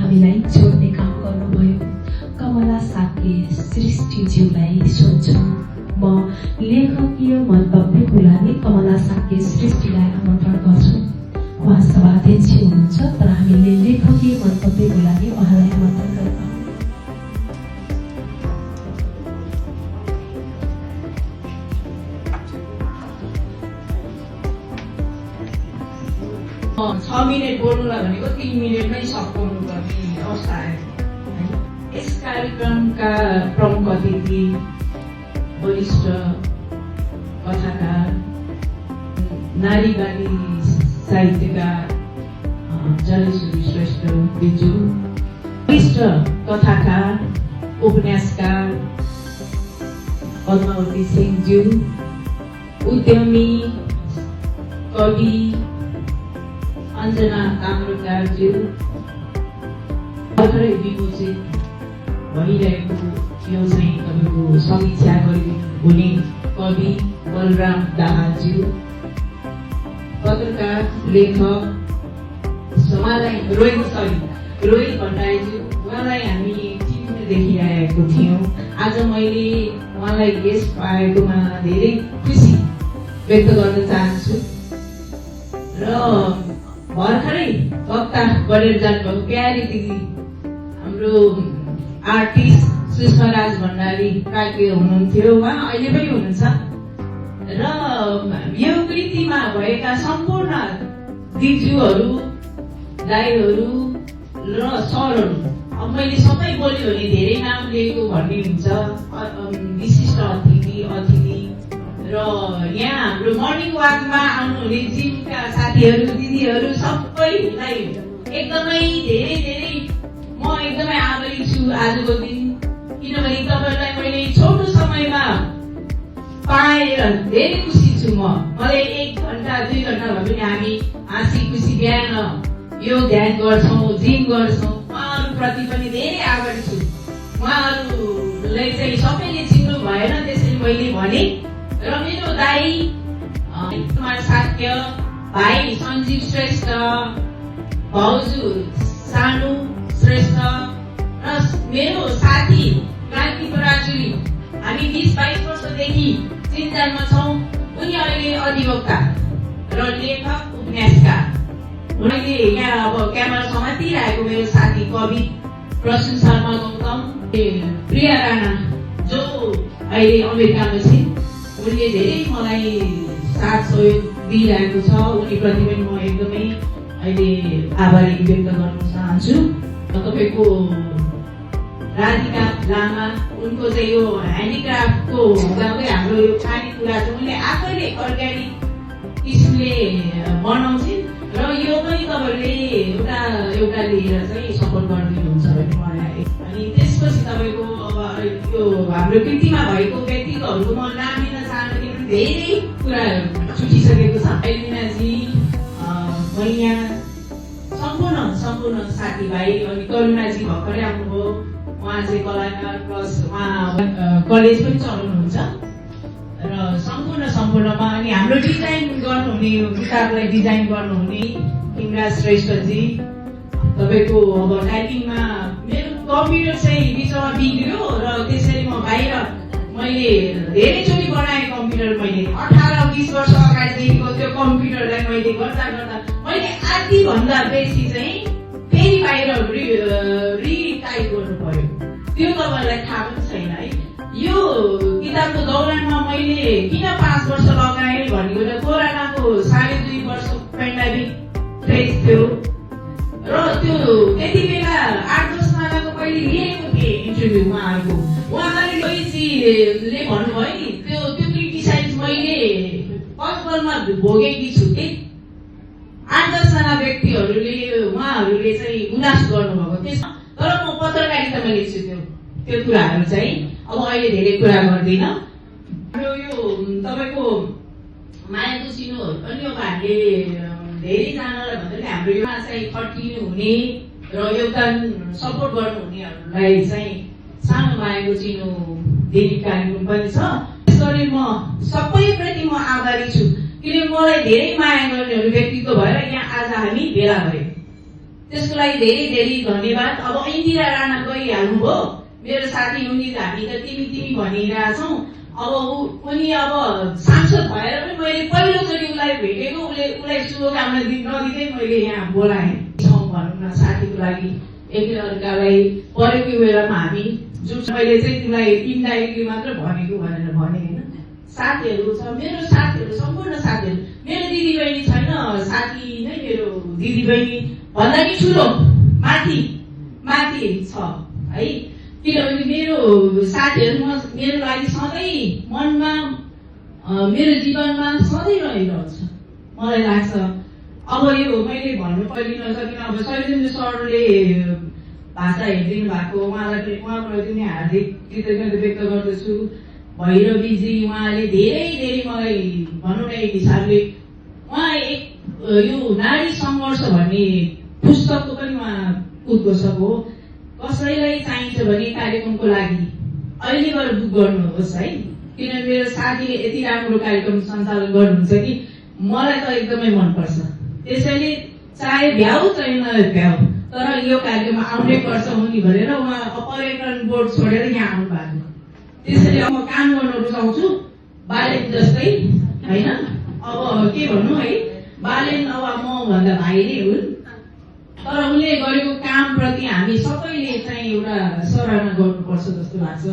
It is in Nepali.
हामीलाई जोड्ने काम गर्नुभयो। कमला साक्य सृष्टिज्यूलाई सोध्छु। म लेखकीय मन्तव्यको लागि कमला साक्य सृष्टिलाई आमन्त्रण गर्छु। उहाँ सभाध्यक्ष हुनुहुन्छ, तर हामीले लेखकीय मन्तव्यको लागि उहाँलाई आमन्त्रण गर्छौँ। छ मिनट बोल्नुलाई भनेको 3 मिनटमै सकाउनु पर्ने अवस्था आयो। यस कार्यक्रमका प्रमुख अतिथि वरिष्ठ कथाकार, नारीवादी साहित्यकार जलेश्वरी श्रेष्ठ बिजु, वरिष्ठ कथाकार उपन्यासकार पद्मावती सिंहज्यू, उद्यमी कवि अञ्जना ताम्रोकारज्यू, भर्खरै विमोचित भइरहेको यो चाहिँ तपाईँको समीक्षा गरिदिनु हुने कवि बलराम दाहालज्यू, पत्रकार लेखक रोहित भण्डारीज्यू, उहाँलाई हामी टिभीमा देखिरहेको थियौँ। आज मैले उहाँलाई गेस्ट पाएकोमा धेरै खुसी व्यक्त गर्न चाहन्छु। र भर्खरै वक्ता बढेर जानुभएको प्यारी दिदी हाम्रो आर्टिस्ट सुषमा राज भण्डारी काकीय हुनुहुन्थ्यो, उहाँ अहिले पनि हुनुहुन्छ। र यो कृतिमा भएका सम्पूर्ण दिजूहरू, दाइहरू र सरहरू, अब मैले सबै बोल्यो भने धेरै नाम लिएको भन्ने हुन्छ। विशिष्ट अतिथि र यहाँ हाम्रो मर्निङ वाकमा आउनुहुने जिमका साथीहरू, दिदीहरू सबैलाई एकदमै धेरै म एकदमै आभारी छु आजको दिन। किनभने तपाईँहरूलाई मैले छोटो समयमा पाएर धेरै खुसी छु। मलाई 1 घण्टा 2 घण्टा भए पनि हामी हाँसी खुसी बिहान यो ध्यान गर्छौँ, जिम गर्छौँ। उहाँहरूप्रति पनि धेरै आभारी छु। उहाँहरूलाई चाहिँ सबैले चिन्नु भएन, त्यसरी मैले भने। र मेरो दाई कुमार साक्य, भाइ सञ्जीव श्रेष्ठ, भाउजू सानु श्रेष्ठ र मेरो साथी क्रान्ति पराजुली, हामी 20-22 वर्षदेखि चिन्तानमा छौँ। उनी अहिले अधिवक्ता र लेखक उपन्यासकार। उनीले यहाँ अब क्यामेरा समातिरहेको मेरो साथी कवि प्रसून शर्मा गौतम, प्रिया राणा जो अहिले अमेरिकामा छिन्, उनले धेरै मलाई साथ सहयोग दिइरहेको छ। उनीप्रति पनि म एकदमै अहिले आभारी व्यक्त गर्न चाहन्छु। तपाईँको राधिका लामा, उनको चाहिँ यो ह्यान्डिक्राफ्टको हुँदाकै हाम्रो यो खानेकुरा चाहिँ उनले आफैले अर्ग्यानिक किसिमले बनाउँछिन् र यो पनि तपाईँहरूले एउटा लिएर चाहिँ सपोर्ट गरिदिनुहुन्छ भने मलाई। अनि त्यसपछि तपाईँको अब यो हाम्रो कृतिमा भएको व्यक्तित्वहरूको म नाम लिन चाहन्छु, धेरै कुराहरू छुटिसकेको छ। एलिनाजी, मैया, सम्पूर्ण साथीभाइ, अनि करुणाजी भर्खरै आउनुभयो। उहाँ चाहिँ कलाकार प्लस उहाँ कलेज पनि चलाउनुहुन्छ र सम्पूर्णमा। अनि हाम्रो डिजाइन गर्नुहुने, किताबलाई डिजाइन गर्नुहुने हिमराज श्रेष्ठजी, तपाईँको अब टाइपिङमा मेरो कम्प्युटर चाहिँ बिचमा बिग्रियो र त्यसरी म बाहिर मैले धेरैचोटि बनाएँ कम्प्युटर। मैले 18-20 वर्ष अगाडिदेखिको त्यो कम्प्युटरलाई मैले गर्दा मैले आधी भन्दा बेसी चाहिँ फेरि बाहिर रिटाइप गर्नु पर्यो। त्यो तपाईँलाई थाहा पनि छैन है। यो किताबको दौरानमा मैले किन 5 वर्ष लगाएँ भनेको त कोरोनाको 2.5 वर्ष पेन्डेमिक फेज थियो र त्यो त्यति बेला 8-10 जनाको पहिले लिएको थिएँ इन्टरभ्यू उहाँहरूले भन्नुभयो नि त्यो क्रिटिसाइज मैले पजलमा भोगेकी छु कि 8-10 जना व्यक्तिहरूले उहाँहरूले चाहिँ गुनास गर्नुभएको थियो। तर म पत्रकारितामा लेख्छु त्यो कुराहरू चाहिँ। अब अहिले धेरै कुरा गर्दिनँ। यो तपाईँको मायाको चिनोहरू पनि अब हामीले धेरैजनालाई भन्दाखेरि हाम्रो यो चाहिँ खटिनु हुने र योगदान सपोर्ट गर्नुहुनेहरूलाई चाहिँ सानो मायाको चिनो दिने कार्यक्रम पनि छ। त्यसरी म सबैप्रति म आभारी छु, किनकि मलाई धेरै माया गर्नेहरू व्यक्तित्व भएर यहाँ आज हामी भेला भयौँ। त्यसको लागि धेरै धेरै धन्यवाद। अब इन्दिरा राणा गइहाल्नुभयो, मेरो साथी उनी हामी त तिमी भनिरहेछौँ। अब उनी अब सांसद भएर पनि मैले पहिलोचोटि उसलाई भेटेको, उसलाई शुभकामना नदिँदै मैले यहाँ बोलाएँ भनौँ न, साथीको लागि एक अर्कालाई परेको बेलामा हामी जुट। मैले चाहिँ तिमीलाई इन्डाइरेक्टली मात्र भनेको भनेर भने होइन। साथीहरू छ, मेरो साथीहरू सम्पूर्ण साथीहरू, मेरो दिदीबहिनी छैन, साथी नै मेरो दिदीबहिनी भन्दा नि ठुलो माथि छ है। किनभने मेरो साथीहरू मेरो लागि सधैँ मनमा, मेरो जीवनमा सधैँ रहिरहन्छ। मलाई लाग्छ अब यो मैले भन्नु पनि नसकिनँ। अब शैलेन्द्र सरले भाषा हेरिदिनु भएको, उहाँप्रति नै हार्दिक कृतज्ञता व्यक्त गर्दछु। भैरवीजी उहाँले धेरै मलाई भनौँ न एक हिसाबले उहाँ यो नारी सङ्घर्ष भन्ने पुस्तकको पनि उहाँ उद्घोषक हो। कसैलाई चाहिन्छ भने कार्यक्रमको लागि अहिलेबाट बुक गर्नुहोस् है, किनभने मेरो साथीले यति राम्रो कार्यक्रम सञ्चालन गर्नुहुन्छ कि मलाई त एकदमै मनपर्छ। त्यसैले चाहे भ्याउ चाहे नभ्याउ, तर यो कार्यक्रममा आउनै पर्छ हुने भनेर उहाँ पर्यटन बोर्ड छोडेर यहाँ आउनु भएको। त्यसैले म काम गर्न रुचाउँछु बालेन जस्तै होइन। अब के भन्नु है, बालेन अब म भन्दा भाइ नै हुन्, तर उनले गरेको कामप्रति हामी सबैले चाहिँ एउटा सराहना गर्नुपर्छ जस्तो लाग्छ।